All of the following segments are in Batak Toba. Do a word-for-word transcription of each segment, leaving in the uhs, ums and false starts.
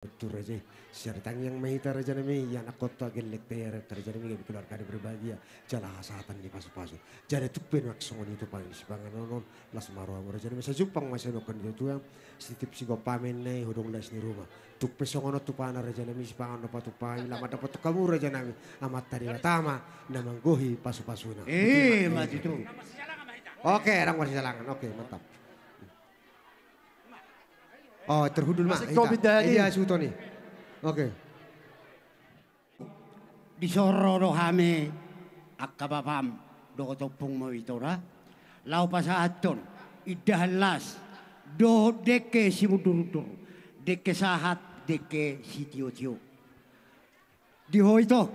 Tu raja i, sai tangiang ma hita raja nami, ia anak kota gellek teher, raja nami, gabe keluarga ni berbahagia, jala hasahatan ni pasupasu. Jala tung pe nuaeng songon i tu pangan sipanganon on, las ma rohamu raja nami, sai jumpang ma sian angka ni tuatua, sititip sigompa ma inna i, hodong las ni ruma. Tung pe songon on tu pangan raja nami, sipanganon na patupa i, lam ma dapothon hamu raja nami, Amanta Debata ma na manggohi pasupasuna. Eh, maju tu. Oke, rang marsijalangan. Oke, mantap. Oh, terhudul ma. Masih covid dah ini. Iya, suhut on i. Oke. Dison ro do hami angka bapam dohot ompungmu i Tora, laho pasahathon indahan las dohot dengke simundur-undur, dengke sahat, dengke sitiotio. Di ho ito.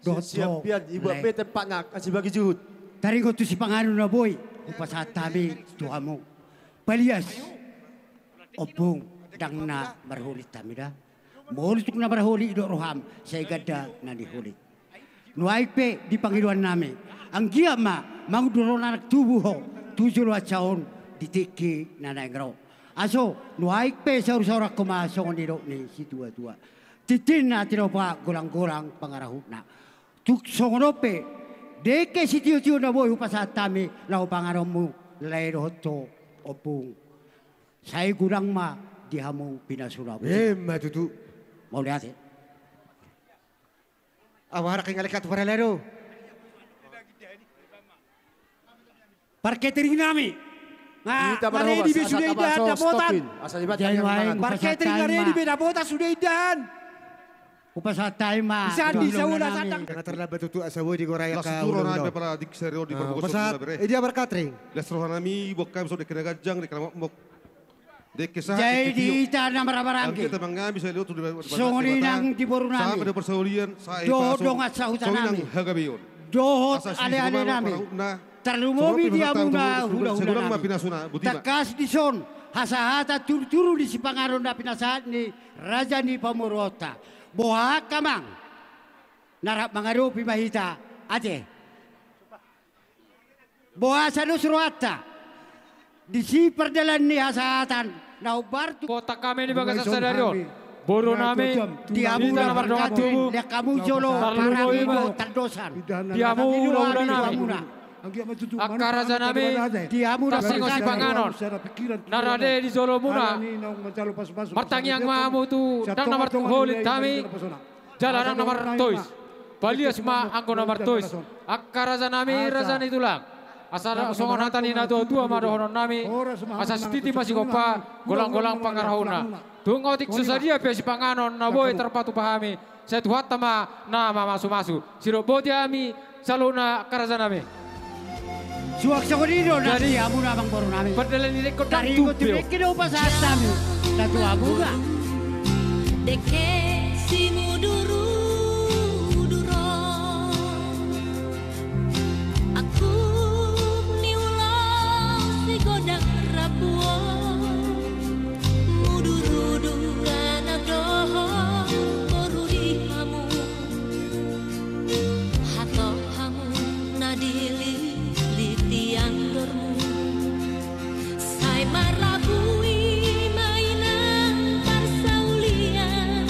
Dohot ho, siap pian, ibuat pe tempatna, kasih bagi juhut. Taringot tu sipanganon na boi hupasahat hami tu hamu. Palias, ompung, ndang na marholit hami da. Molo tung na marholit didok roham, sai ganda na niholit. Nuaeng pe di pangidoan nami, anggiat ma mangundur on anak tubu ho tu joloan sa on di tingki na naeng ro. Asa nuaeng pe saur-saurangkon ma songon nidok ni situatua. Tintin na tinopa, golang-golang pangarahutna. Tung songon on pe, dengke sitiotio na boi hupasahat hami laho panganonmu, lae dohot ho, ompung. Sai godang ma di hamu pinasuna. Emma tutu. Mauliate. Awa, arak ingalek atu paralado. Parkatering nami. Nga redi be sude indahan dapotan. Parkatering nga redi be dapotan sude indahan. Hupasahat hami ma. Bisa di saula satang. Nga terlambat tutu asa boi digorayang. Las ni roha nami, pala dengke sari on di parbogason muna bere. Idia parkatering. Las roha nami, boan hami songon dengke na ganjang, dengke na mokmok. Dengke sahat, dengke tio. Jadi di hita na marhahamaranggi. Anggiat ma hami sai lewat tu di, songon i nang di boru nami. Sahat ma di parsaulian, sahat i pasu. Dohot dongan sahuta nami. Songon i nang hagabeon. Dohot ale-ale nami. Tarlumobi di hamuna hula-hula nami. Tangkas dison hasahatan turu-turu di sipanganon na pinasahat ni raja ni pamoruonta. Boha angka amang. Na rap mangadopi ma hita ate. Boasa dos rohanta disi pardalan ni hasahatan na hombar tu. Botohon hami di bagasan sadari on, boru nami, di hamu na mardongan tubu, di hamu jolo paranggi dohot tandosan, di hamu hula-hula nami, angka raja nami, di hamu na tarsongon sipanganon na rade di jolomuna. Martangiang ma hamu tu ndang na marholit hami. Jala ndang na martois. Palias ma anggo na martois. Angka raja nami, raja ni tulang. Asa songon hata ni na tua-tua ma dohonon nami. Asa sititi ma sigompa, golang-golang pangarahutna. Tung otik so sadia pe sipanganon na boi tarpatupa hami, sai Tuhanta ma na mamasu-masu. Sidok boti hami saluhutna angka raja nami. Suang songon i do nang di hamuna amangboru nami. Pardalan ni dengke on ndang tubu. Taringot tu dengke do hupasahat hami na tu hamuna. Dengke simudur-udur on. Angkup ni ulos sigodang rambu on. Mudur-udur anak dohot boru di hamu. Hatop hamu na dilili tiang dormu. Sai marlabui ma inang parsaulian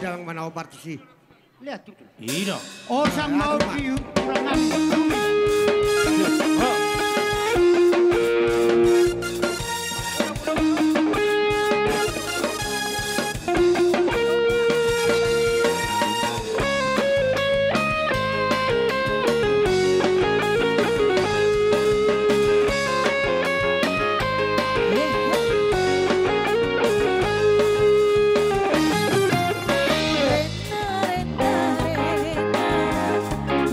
Dalang manaon partus i. Lihat tutu. Ida. Osang mau di.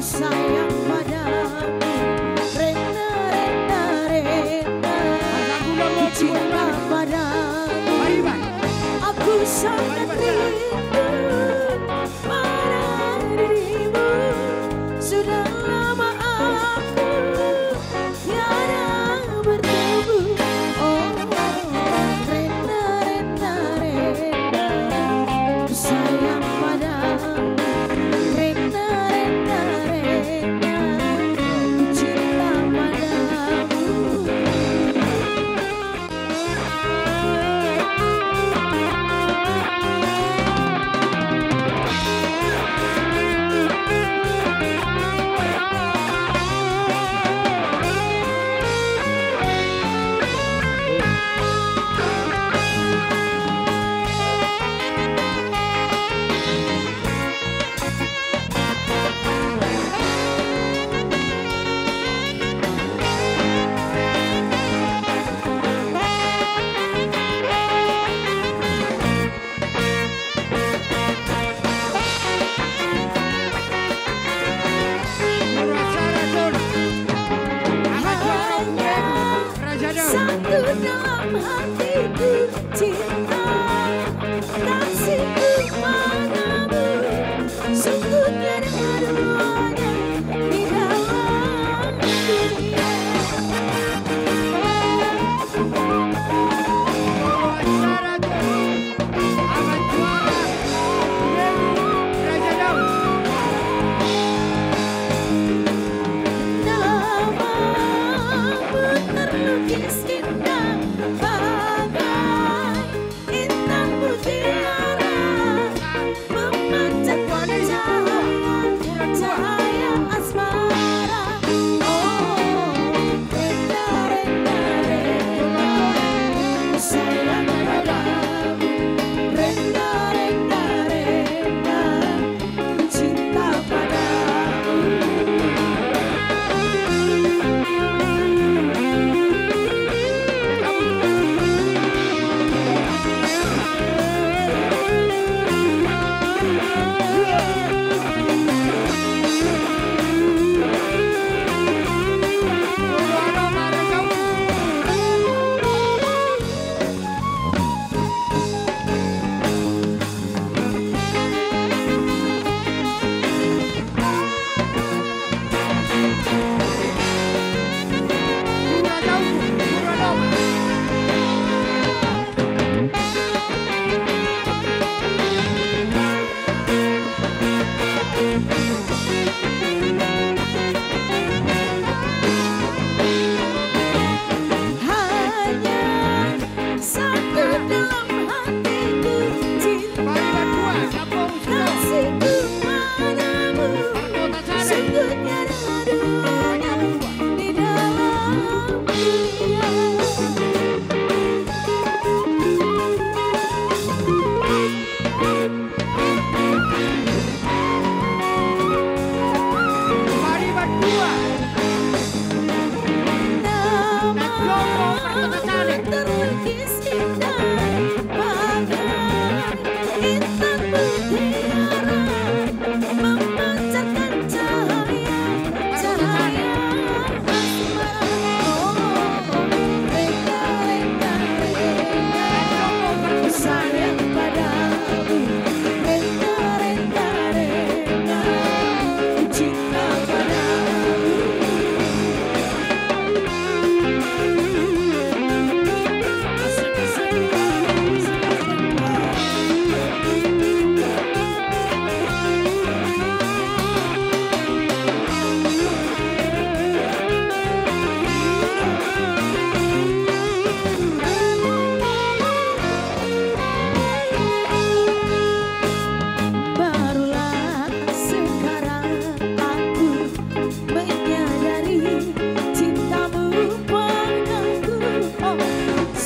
Sayang padamu, Rena, Rena, Rena. Cinta padamu. Aku sangat rindu pada dirimu. Sudah lama aku tiada bertemu. Oh, Rena, Rena, Rena, ku sayang padamu. Rena, Rena, Rena, ku cinta padamu. Hanya satu dalam hatiku, cinta kasihku padamu. Sungguh tiada duanya di dalam dunia. Namamu terlukis indah bagai intan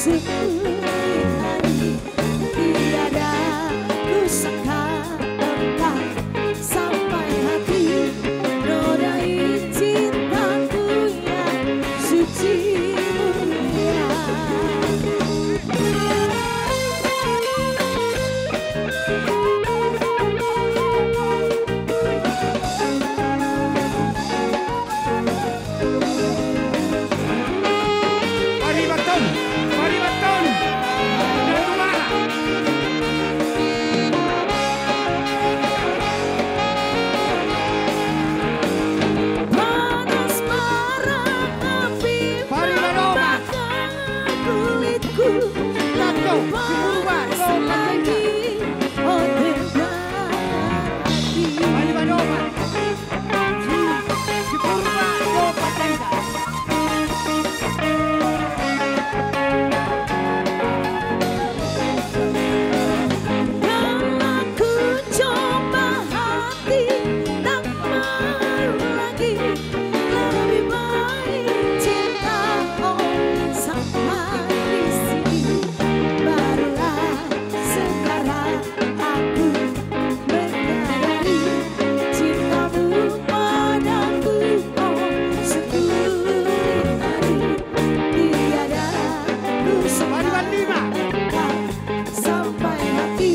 Tiada ku sangka engkau sampai hati, nodai cintaku yang suci mulia. Paribanton, paribanton. Panas bara api, paribanton, membakar kulitku. Lagu, lagu, lagu. Paribanton. Sekarang aku menyadari cintamu padaku, oh, sungguh menarik. Tiada ku sangka engkau sampai hati,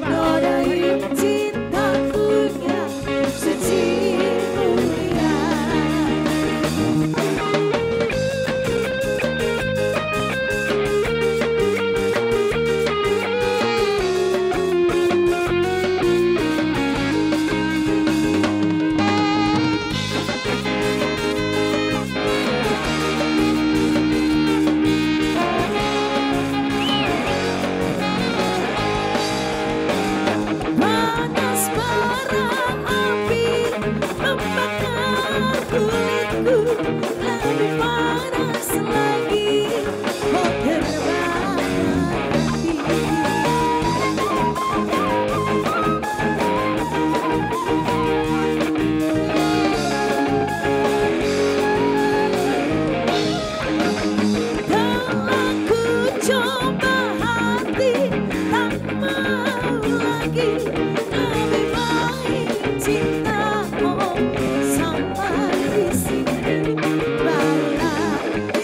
nodai cintaku yang suci mulia. Panas bara api membakar kulitku, lebih panas lagi.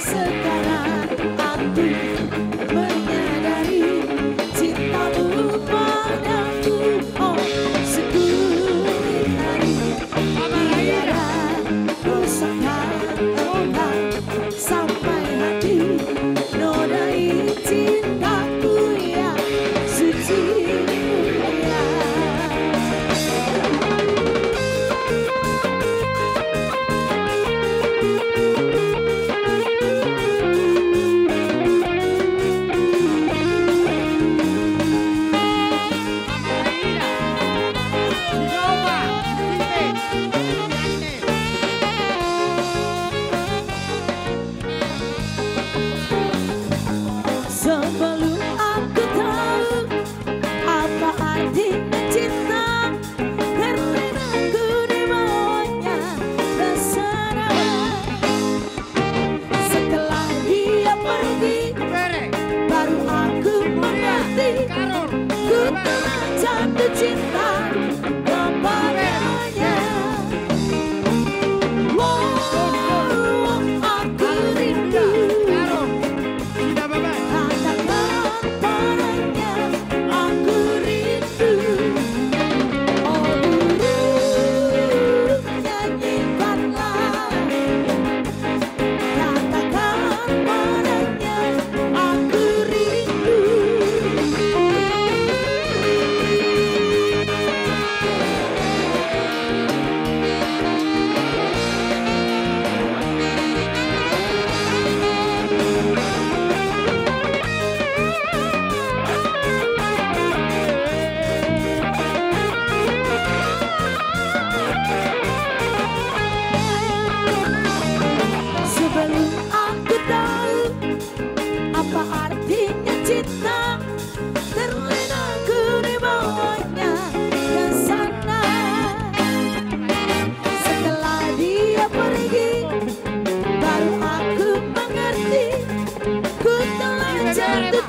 Sekarang aku menyadari cintamu padaku, oh, sungguh menarik. Tiada ku sangka engkau sampai hati, nodai cintaku yang suci mulia.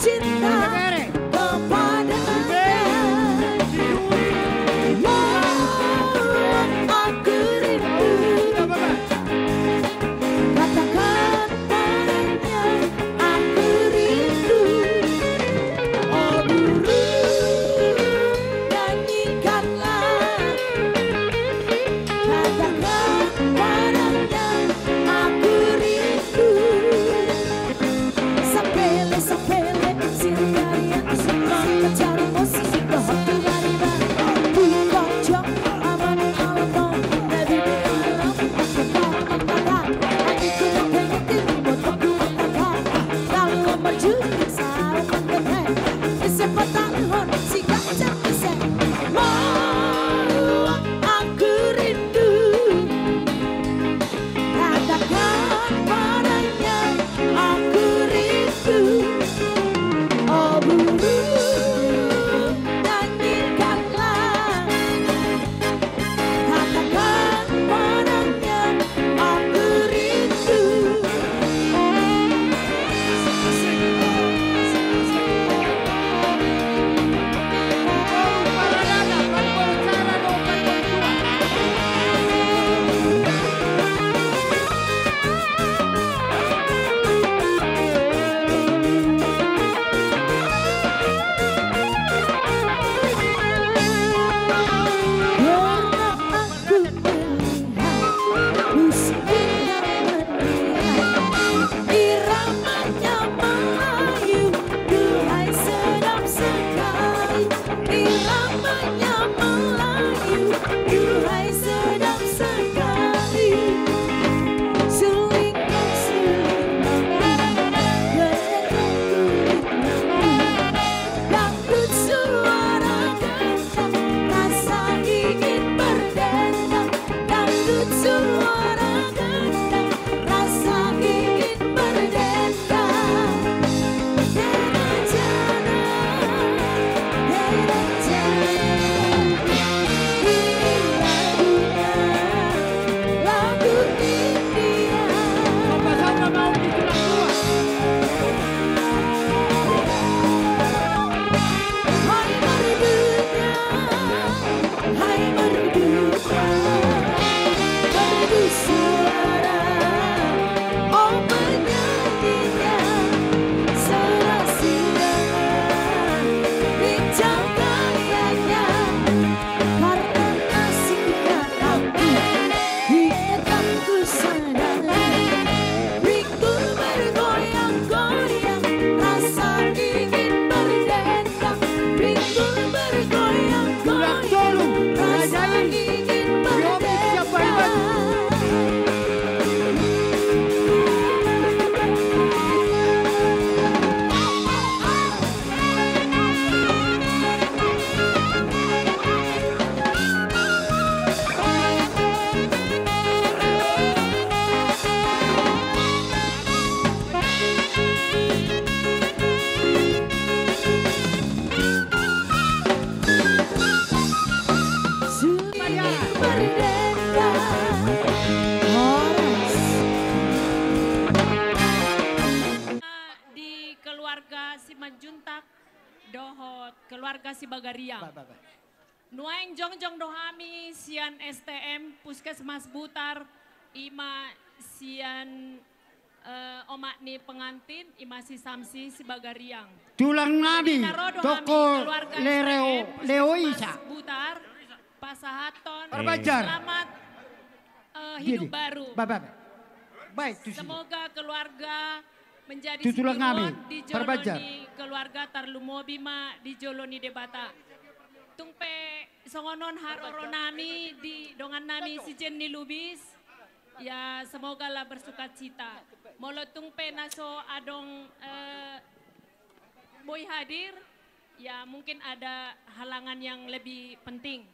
cinta kepada Anda. Yang aku rindu. Katakan padanya, aku rindu. Oh burung, nyanyikanlah. Katakan padanya, aku rindu. Sapele, sapele, sirgaria, sirgaria, cari musik, sirgaria, sirgaria. Di pojok aman alto, dari dalam, aku tak mengkata. Aku tak pengen di remote, aku tak kata. Kalau merjudi, sarung mengkena. Isi patah lehon, si gajah isi. Mau aku rindu. Katakan padanya, aku rindu. Oh burung, nyanyikanlah. Katakan padanya, aku rindu. Iramanya Melayu, duhai sedap sekali. Iramanya Melayu, duhai sedap sekali. Suling, suling, dangdut suara ganda, rasa ingin berdendang. Dangdut suara ganda, rasa ingin berdendang. Dera jana, dera jana. Ini lagunya, lagu India. Hai merdunya, hai merdunya, merdu suara, oh penyanyinya, serasi dengan lincah gayanya. Karena asiknya aku, ingatan ku sadar. Pinggul bergoyang-goyang, rasa ingin berdendang. Pinggul bergoyang-goyang, rasa ingin berdendang. Di keluarga Simanjuntak dohot keluarga Sibagariang. Ba, ba, ba. Nuaeng jongjong do hami sian S T M Puskesmas Butar, ima sian, eh, omak ni pengantin, ima si Samsi Sibagariang. Tulang nami, na ro do hami, Toko keluarga Leo, S T M Leo Puskesmas Isa. Butar, pasahathon Parbanjar. Selamat, eh, hidup baru. Ba, ba, ba. Baik, tusi. Semoga keluarga menjadi sitiruon di jolo ni keluarga, tarlumobi ma di jolo ni Debata. Tung pe songon on haroro nami di dongan nami si Jenny Lubis. Ya, semoga lah bersukacita. Molo tung pe na so adong, eh, boi hadir, ya mungkin ada halangan yang lebih penting.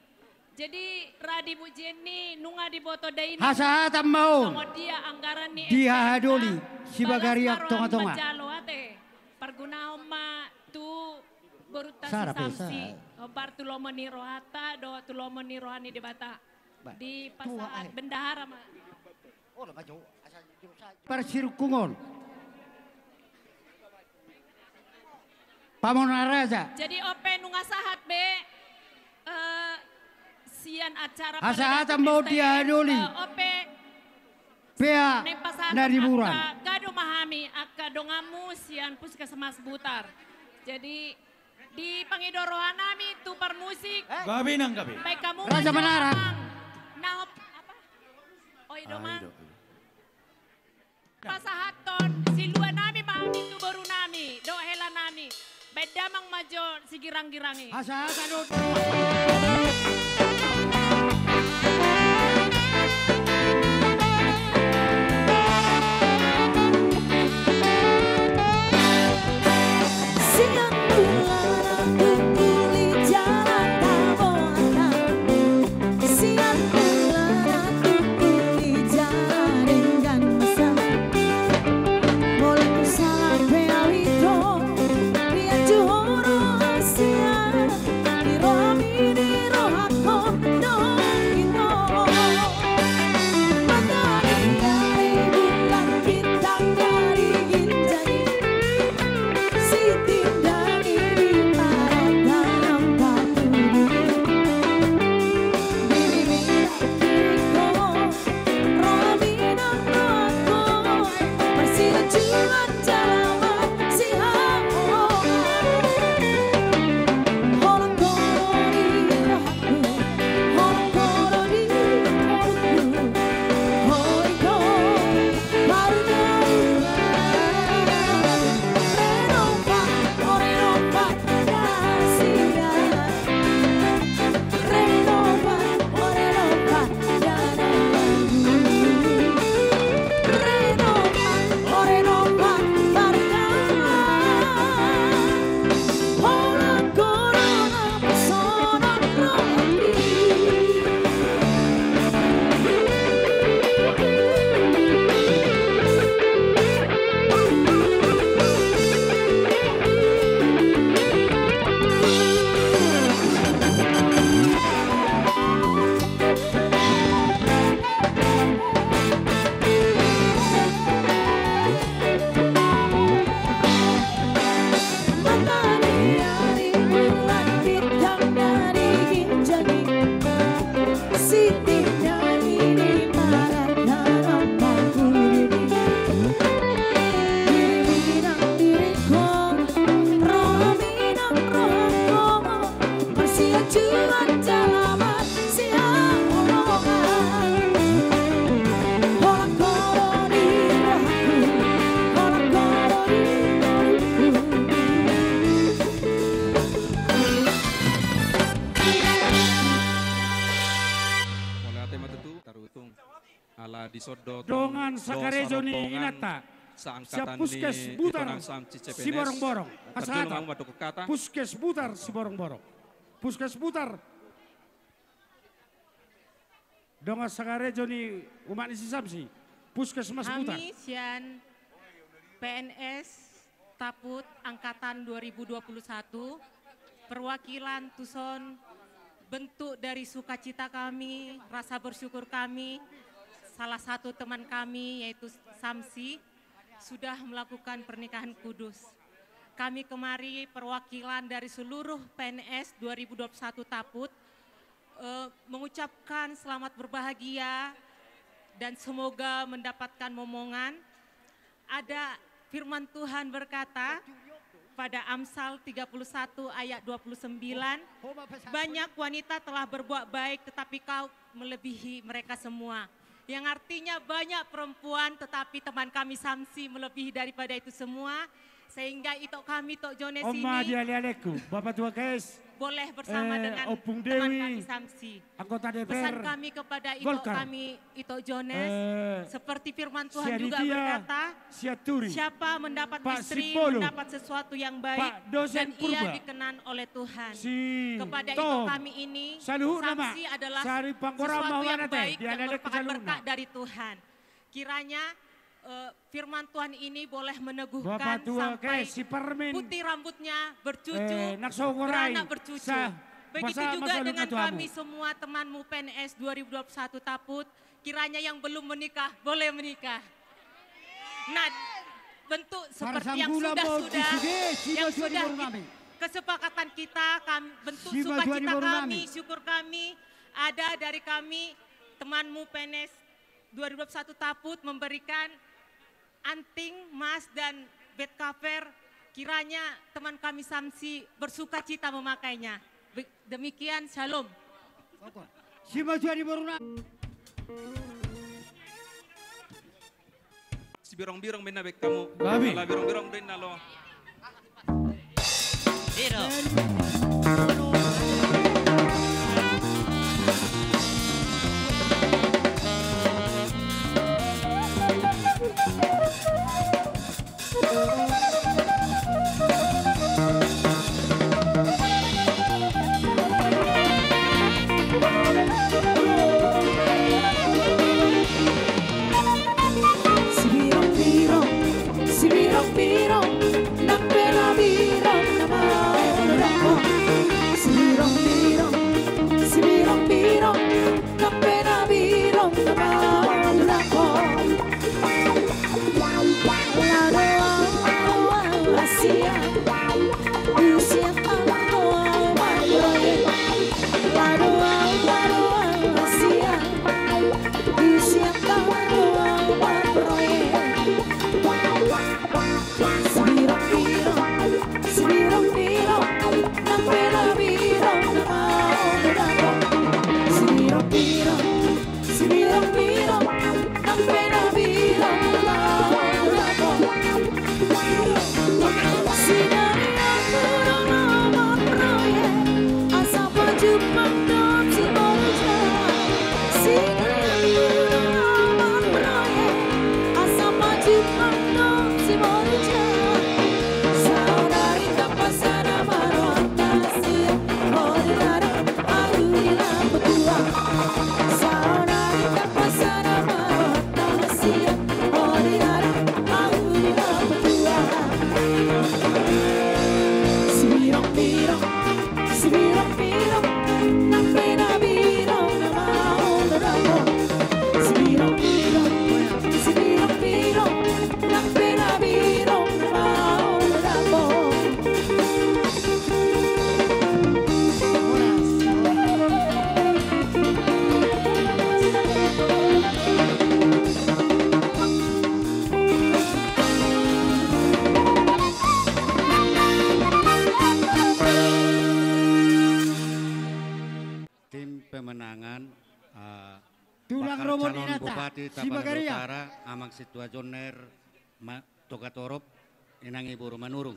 Jadi, ra di Jenny, nunga diboto dainang. Hasahatan ma on. Songon dia anggaran ni di S T M hahadoli, Sibagariang Tonga-tonga. Manjalo ate, pargunahon ma tu borunta si Samsi. Hombar tu lomo ni rohanta, dohot tu lomo ni roha ni Debata. Di pasahat bendahara ma. Parsirungkung on. Pamona Raja. Jadi on pe nunga sahat be, eh, sian acara hasahatan pernikahan ma on di pesta i, Doli. Eh, on pe pea naeng pasahathon na di mura. Angka, gabe do ma hami angka donganmu sian Puskesmas Butar. Jadi, di pangido roha nami tu parmusik. Gabe nang gabe. Baik hamu Raja Manara. Nahop, apa? Oi, Domang. Pasahathon silua nami ma hami tu boru nami dohot hela nami. Baen damang ma jo sigirang-girang i. Hasahatan do. Sian mulana tutu di jalan taboan nami. Sian mulana tutu di jalan denggan masa. Molo salah pe au i do, dia juhoro sian. Di rohami, di rohangku, do i do. Mataniari, bulan, bintang dari ginjang i. Sitindangin di paradanan batu. Bibir, bibir, rohami nang rohangku, marsiajuan jala Mauliate ma tutu, tarutung. Ala dison do dongan sakarejo ni inanta, sian Puskes Butar Siborongborong. Hasahatan. Puskes Butar Siborongborong. Puskes Butar. Dongan sakarejo ni umak ni si Samsi. Puskesmas Butar. Hami sian P N S Taput angkatan dua ribu dua puluh satu, perwakilan tuson, bentuk dari sukacita kami, rasa bersyukur kami, salah satu teman kami yaitu Samsi sudah melakukan pernikahan kudus. Kami kemari perwakilan dari seluruh P N S dua ribu dua puluh satu Taput, eh, mengucapkan selamat berbahagia dan semoga mendapatkan momongan. Ada firman Tuhan berkata pada Amsal tiga puluh satu ayat dua puluh sembilan, "Banyak wanita telah berbuat baik, tetapi kau melebihi mereka semua." Yang artinya banyak perempuan, tetapi teman kami Samsi melebihi daripada itu semua. Sehingga ito kami, Tok Jones, on ma ini di ale-alengku, Bapak Tua K S, boleh bersama, eh, dengan Ompung Dewi, teman kami Samsi. Anggota D P R Golkar. Pesan kami kepada ito kami, Ito Jones, eh, seperti firman Tuhan juga berkata, siapa mendapat istri mendapat sesuatu yang baik, dan ia dikenan oleh Tuhan. Kepada ito kami ini, Samsi adalah sesuatu yang baik yang merupakan berkat dari Tuhan. Kiranya, eh, firman Tuhan ini boleh meneguhkan sampai putih rambutnya, bercucu, beranak bercucu. Begitu juga dengan kami semua temanmu P N S dua ribu dua puluh satu Taput, kiranya yang belum menikah boleh menikah. Nah, Tentu seperti yang sudah-sudah, yang sudah kesepakatan kita, kami, bentuk sukacita kami, syukur kami, ada dari kami, temanmu P N S dua ribu dua puluh satu Taput memberikan anting, mas, dan bed cover. Kiranya teman kami Samsi bersukacita memakainya. Be-, demikian, shalom. Sibirong-birong baen na baen hamu. Ala birong-birong baen na lo. Sibirong-birong, sibirong-birong, nang pe na birong na maol do ho. Sibirong-birong, sibirong-birong, nang pe na birong na maol do ho. Lado au, lado au, Asia. Usia tau maro au mamproyek. Lado au, lado au, Asia. Usia tau maro au mamproyek. Sibirong-birong, sibirong-birong, nang pe na birong na maol do ho. Sibirong-birong, sibirong-birong, nang pe na birong na maol do ho. Sinari au do na mamproyek, asa pajumpang dohot si boru jahat. Sinari au do na mamproyek, asa pajumpang dohot si boru jahat. Saonari ndang pasada ma rohanta, Asia. Olo di ladang, ahu di lampu tua. Saonari ndang pasada ma rohanta, Asia. Olo di ladang, ahu di lampu tua. Sibirong-birong, sibirong-birong, nang pe na birong na maol do ho. Sibirong-birong, sibirong-birong, nang pe na birong na maol do ho. Tim pemenangan, eh, tulang romo ni inanta, Bupati Tapanuli Utara, Amang Sintua Jonner, Ma-, Togatorop, Inang Ibu Rumanurung.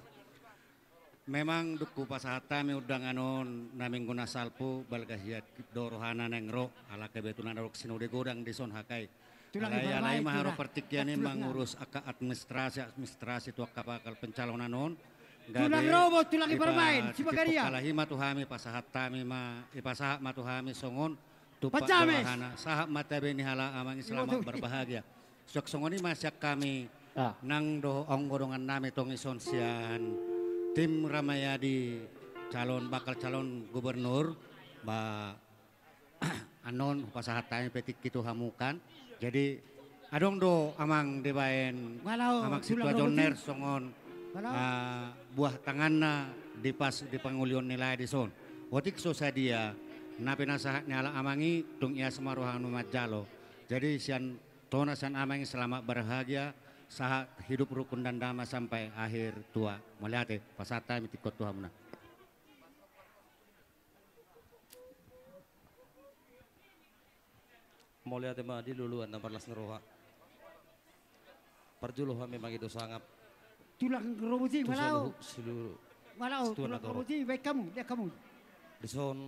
Memang dung hupasahat hami undangan on na minggu na salpu, balga hian do rohana naeng ro, ala kebetulan adong sinode godang dison hakai. Alai, alai ma haru partingkian i mangurus angka administrasi, administrasi tu angka pakal pencalonan on. Gabe dipakalahi ma tu hami, pasahat hami ma, dipasahat ma tu hami songon tumpak rohana. Sahat ma tabe ni halak amang i selamat berbahagia. Suang songon i ma sian hami nang dohot anggo dongan nami tong dison sian tim Ramayadi calon, bakal calon gubernur, ba, annon hupasahat hami pe tingki tu hamu kan. Jadi adong do amang dibaen Amang Sintua Jonner songon, ah, buah tanganna di pas di pangulion ni lae dison. Otik so sadia na pinasahat ni halak amang i, tung ias ma rohana manjalo. Jadi sian tona sian amang i selamat berbahagia, sahat hidup rukun dan damai sampai akhir tua. Mauliate, pasahat hami tingki on tu hamuna. Mauliate ma di luluan na marlas ni roha. Parjolo hami mangido sangap. Tulang romo i, tu saluhut, saluhut situan na torop. Tulang romo i, baen hamu, baen hamu. Dison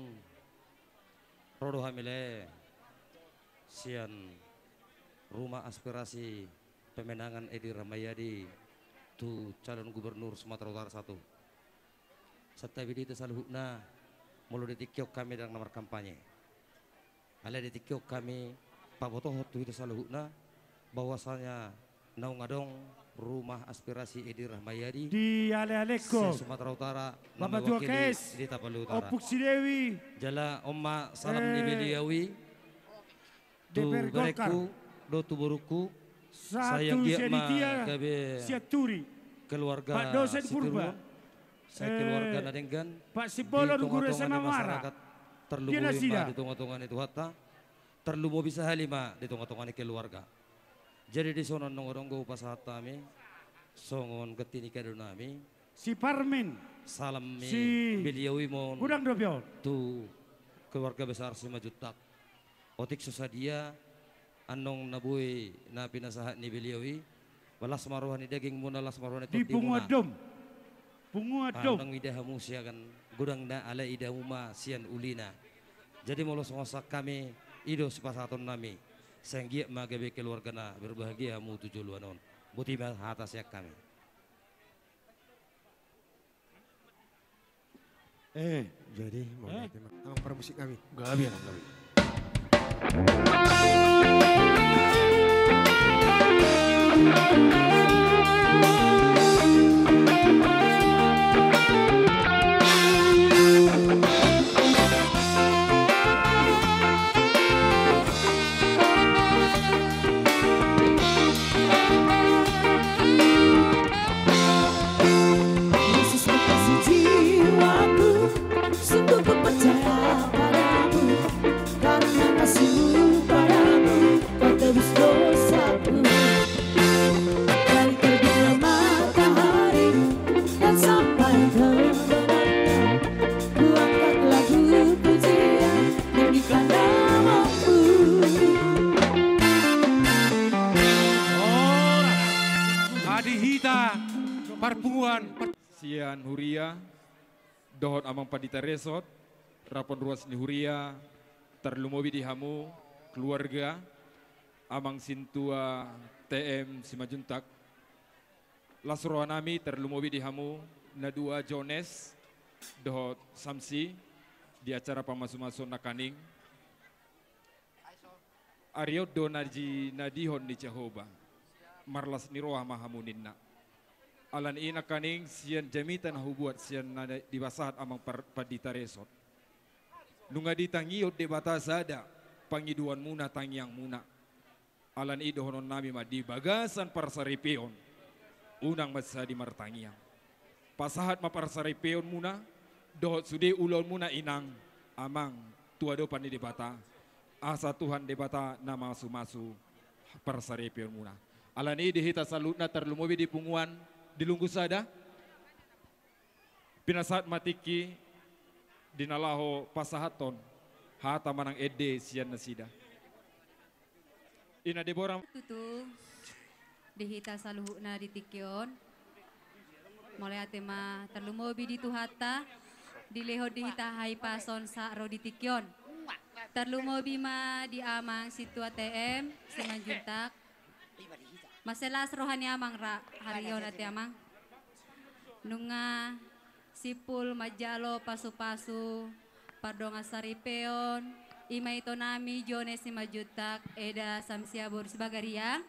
ro do hami lae sian Rumah Aspirasi Pemenangan Edi Rahmayadi tu calon gubernur Sumatera Utara satu. Santabi di hita saluhutna, molo di tingki on hami ndang na markampanye. Alai di tingki on hami pabotohon tu hita saluhutna bahwasanya naung adong Rumah Aspirasi Edi Rahmayadi di ale-alengkon Sumatera Utara, Bapak Ketua K S, di Tapanuli Utara. Ompung si Dewi. Jala on ma salam ni beliau i tu berengku dohot tu borungku, Sai anggiat ma gabe keluarga Sitorus, sai keluarga na denggan di tongatonga ni masyarakat, tarlumobi ma di tongatonga ni Tuhanta, tarlumobi sahali ma di tongatonga ni keluarga. Jadi dison nunga adong do hupasahat hami songon ganti ni kado nami, si Parmin, salam ni beliau i ma on tu keluarga besar Simanjuntak. Otik so sadia, annon na boi na pinasahat ni beliau i, las ma roha ni dagingmuna, las ma roha ni tondimuna. Di punguan dom. Punguan dom. Unang ida hamu sian godangna, alai ida hamu ma sian ulina. Jadi molo songon sian hami, i do sipasahaton nami. Sai anggiat ma gabe keluarga na berbahagia hamu tu joloan on. Boti ma hata sian hami. Eh, jadi, mau ganti ma. Amang parmusik nami. Gabe, amang, gabe. Yesus, ku kasih jiwaku, sungguh ku percaya padamu, karena kasihmu padaku, kau tebus dosaku. Dari terbitnya matahari dan sampai terbenamnya, ku angkat lagu pujian tinggikan namamu. Ora. Adi hita parpunguan sian huria dohot amang pandita resort, raphon ruas ni huria, tarlumobi di hamu keluarga, amang sintua T M Simanjuntak. Las roha nami tarlumobi di hamu na dua Jones dohot Samsi di acara pamasumasuon nangkaning. Ari on do na jinadihon ni Jahowa, marlas ni roha ma hamu ninna. Alani i nangkaning sian jamita na hubuat sian na dipasahat amang par-, pandita resort, nunga ditangihon Debata sada pangidoanmuna, tangiangmuna. Alani i dohonon nami ma di bagasan parsaripeon, unang mansadi martangiang. Pasahat ma parsaripeonmuna dohot sude ulaonmuna, inang, amang, tu adopan ni Debata, asa Tuhan Debata na mamasumasu parsaripeonmuna. Alani i di hita saluhutna, tarlumobi di punguan di Lunggu Sada, pinasahat ma tingki di na laho pasahathon hata manang ende sian nasida. Ina Debora. Tutu, di hita saluhutna di tingki on. Mauliate ma, tarlumobi di Tuhanta, dilehon di hita hahipason sahat ro di tingki on. Tarlumobi ma di amang sintua T M Simanjuntak. Mansai las roha ni amang ra, ari on ate amang. Nunga simpul manjalo pasupasu pardongansaripeon, i ma ito nami Jones Simanjuntak, eda Samsi boru Sibagariang.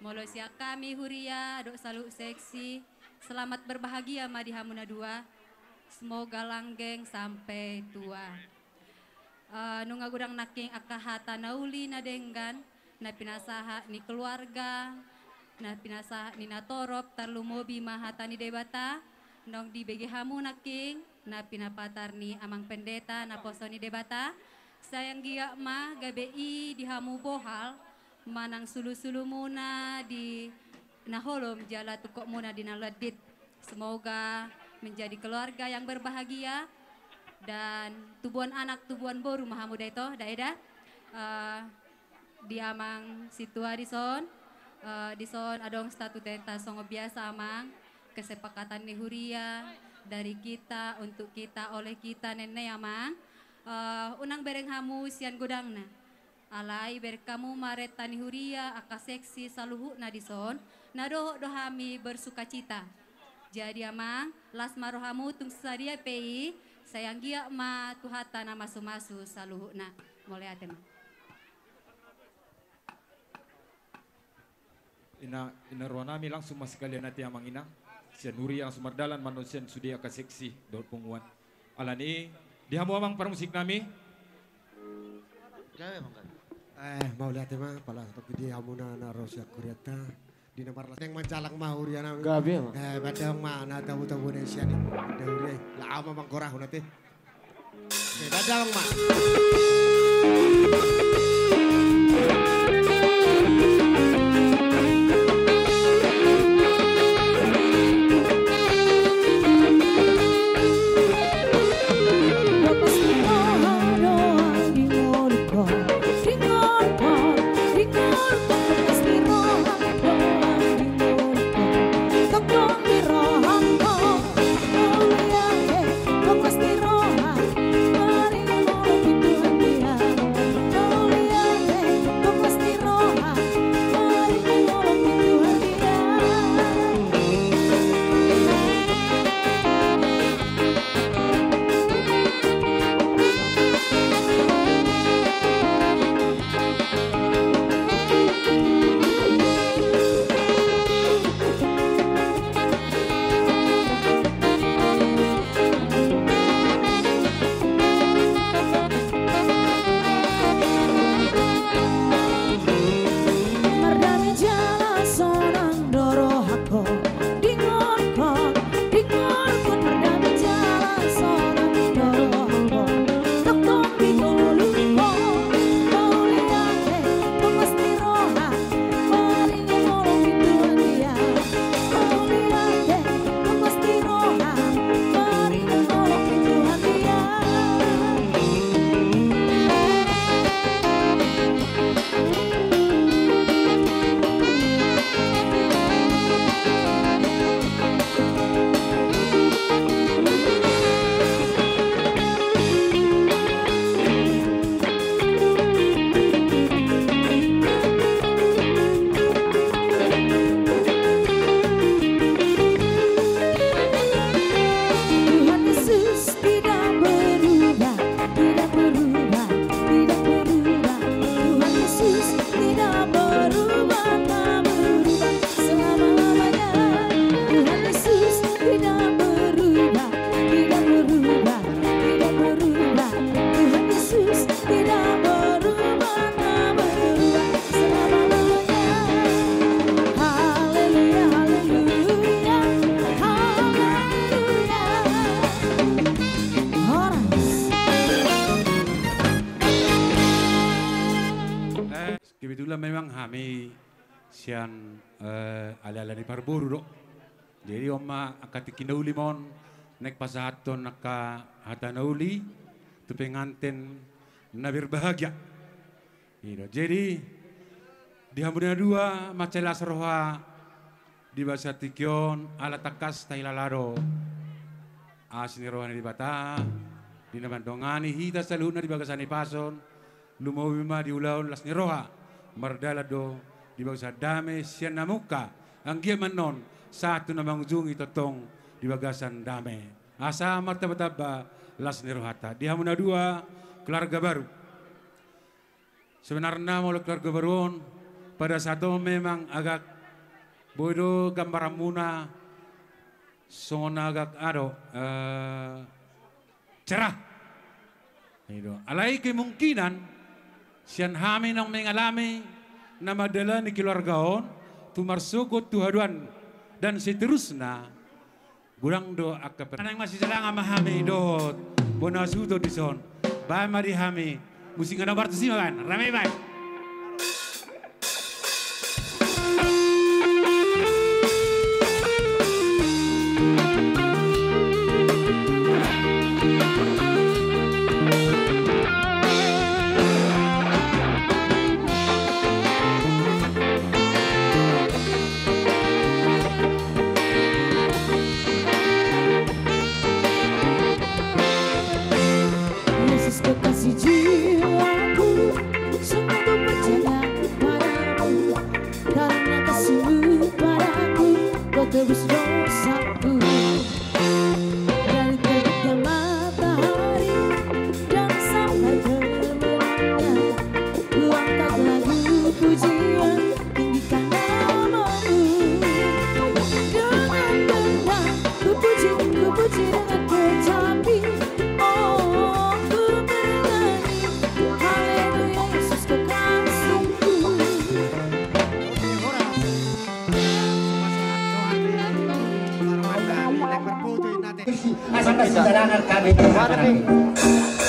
Molo sian hami huria dohot saluhut seksi, selamat berbahagia ma di hamu na dua. Semoga langgeng sampai tua. Eh, nunga godang nangkin angka hata na uli na denggan, na pinasahat ni keluarga, na pinasahat ni natorop, tarlumobi ma hata ni Debata, naung dibege hamu nangkin, na pinapatar ni amang pendeta, naposo ni Debata, sai anggiat ma gabe i di hamu bohal, manang sulusulumuna di na holom jala tungkotmuna di na landit. Semoga menjadi keluarga yang berbahagia dan tubuan anak, tubuan boru ma hamu da ito, da eda. Eh, di amang sintua dison, eh, dison adong statutanta songon biasa amang, kesepakatan ni huria, dari kita, untuk kita, oleh kita, ninna i amang. Eh, unang bereng hamu sian godangna. Alai bereng hamu ma renta ni huria, angka seksi saluhutna dison, na dohot do hami bersukacita. Jadi amang, las ma rohamu tung sadia pe i, sai anggiat ma Tuhanta na masumasu saluhutna. Mauliate ma. Ina, ina roha nami langsung ma sekalian ate amang ina. Sian huria langsung mardalan ma annon sian sude angka seksi dohot punguan. Alani i, di hamu amang parmusik nami. Gabe, amang, gabe. Eh, mauliate ma, pala tongkin di hamuna na ro sian hurianta. Di na marlas naeng manjalang ma huria nami. Gabe ma. Eh, baen damang ma na tabo-tabo na sian i. Di huria i. Laho ma manggorahon ate. Oke, baen damang ma. Kebetulan memang hami sian, eh, ala-ala ni parboru do. Jadi on ma angka tingki na uli ma on naeng pasahathon angka hata na uli tu penganten na berbahagia. I do. Jadi di hamu na dua mansai las roha di bagasan tingki on ala tangkas tahilala do asi ni roha ni Debata di na mandongani hita saluhutna di bagasan hahipason. Lumobi ma di ulaon las ni roha, mardalan do di bagasan dame sian na mungka, anggiat ma annon sahat tu na mangujungi tongtong di bagasan dame. Asa martamba-tamba las ni rohanta di hamu na dua keluarga baru. Sebenarna molo keluarga baru on pada saat on memang agak boi do gambaranmuna songon agak aha do, eh, cerah. I do. Alai kemungkinan sian hami naung mengalami na mandalani keluarga on tu marsogot tu haduan dan seterusna, godang do angka per-, naeng masijalangan ma hami dohot bona suto dison. Baen ma di hami musik na nomor tusi ma baen. Rame baen. Yesus kekasih jiwaku, sungguh Bote na te. Asa pasti jalangan kami. Mana ni?